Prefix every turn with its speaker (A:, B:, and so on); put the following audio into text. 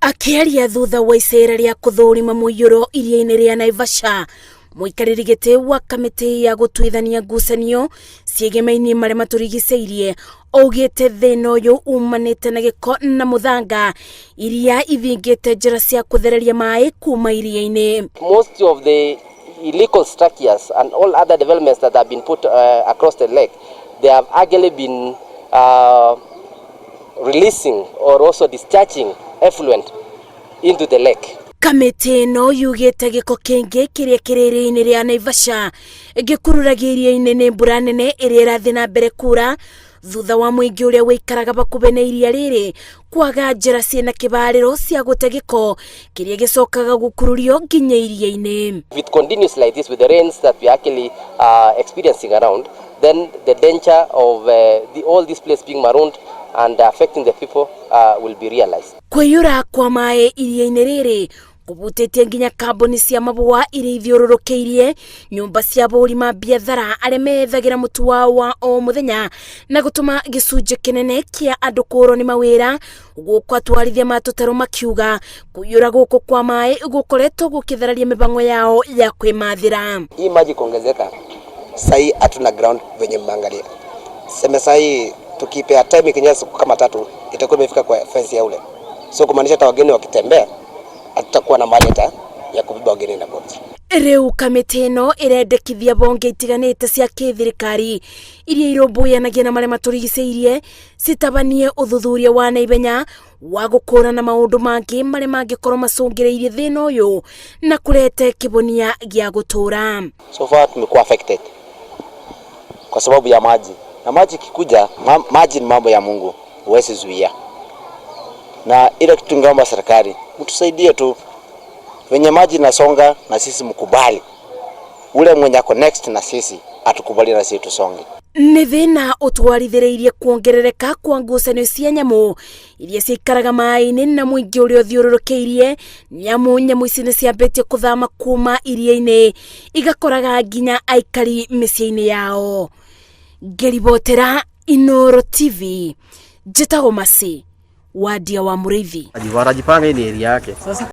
A: Akĩaria thutha wa icera rĩa kũthũrima mũiyũro iria-inĩ rĩa Naivasha, mũikarĩri gĩtĩ wa kamĩtĩ ya gũtuithania ngucanio ciĩgemainie marĩa matũrigicĩirie augĩte thĩna ũyũ umanĩte na gĩko na mũthanga iria ithingĩte njĩra cia kũthereria maĩ kuma iria-inĩ.
B: Most of the illegal structures and all other developments that have been put across the lake, they have actually been releasing or also discharging effluent into the lake.
A: Kamĩtĩ ĩno yugĩte gĩko kĩingĩ kĩrĩa kĩrĩ iria-inĩ rĩa Naivasha gĩkururagio iria-inĩ nĩ mbura nene ĩrĩa ĩrathiĩ na mbere kura thutha wa mũingĩ ũrĩa wĩikaraga hakuhĩ na iria rĩrĩ kwaga njĩra ciĩna kĩbarĩro cia gũte gĩko kĩrĩa gĩcokaga gũkururio nginya iria-inĩ.
B: If it continues like this with the rains that we are actually experiencing around, then the danger of all this place being marooned and affecting the people will be realized.
A: Kũiyũra kwa maĩ iria-inĩ rĩrĩ kũhutĩtie nginya kambuni cia mabũa iria ithiũrũrũkĩirie nyũmba cia ahũri ma biathara arĩa methagĩra mũtu wao wa o mũthenya na gũtũma gĩcunjĩ kĩnene kĩa andũ kũrwo nĩ mawĩra, gũkũ atwarithia ma tũtarũ makiuga kũiyũra gũkũ kwa maĩ gũkoretwo gũkĩthararia mĩbango yao ya kwĩmathĩra.
C: Hii maji kuongezeka sahii hatuna ground venye mmeangalia. Seme sahii tukipea time ikinyesha siku kama 3, itakuwa imefika kwa fence ya ule, so kumaanisha hata wageni wakitembea, hatutakuwa na mahali hata ya kubeba wageni na boat.
A: Rĩu kamĩtĩ ĩno ĩrendekithia bonge itiganĩte cia kĩthirikari iria irũmbũyanagia na marĩa matũrigicĩirie citabanie ũthuthuria wa naihenya wa gũkũrana maũndũ mangĩ marĩa mangĩkorwo macũngĩrĩirie thĩna ũyũ na kũrete kĩhonia gĩa gũtũra.
D: So far tumekuwa affected kwa sababu ya maji, na maji ikikuja, maji ni mambo ya Mungu, huwezi zuia. Na ile kitu tungeomba serikali mtusaidie tu, venye maji nasonga na sisi mkubali, ule mwenye ako next na sisi atukubali na sisi tusonge.
A: Nĩ thĩna ũtwarithĩrĩirie kuongerereka kwa ngucanio cia nyamũ iria cikaraga maĩ-inĩ na mũingĩ ũrĩa ũthiũrũrũkĩirie nĩamu nyamũ ici nĩ ciambĩtie kũthama kuma iria-inĩ igakoraga nginya aikari mĩciĩ-inĩ yao. Ngĩribotera Inoro TV, njĩtagwo Masi Wadia wa Mũrĩithi.
E: Wanajipanga, hii ni area yake.
F: Sasa.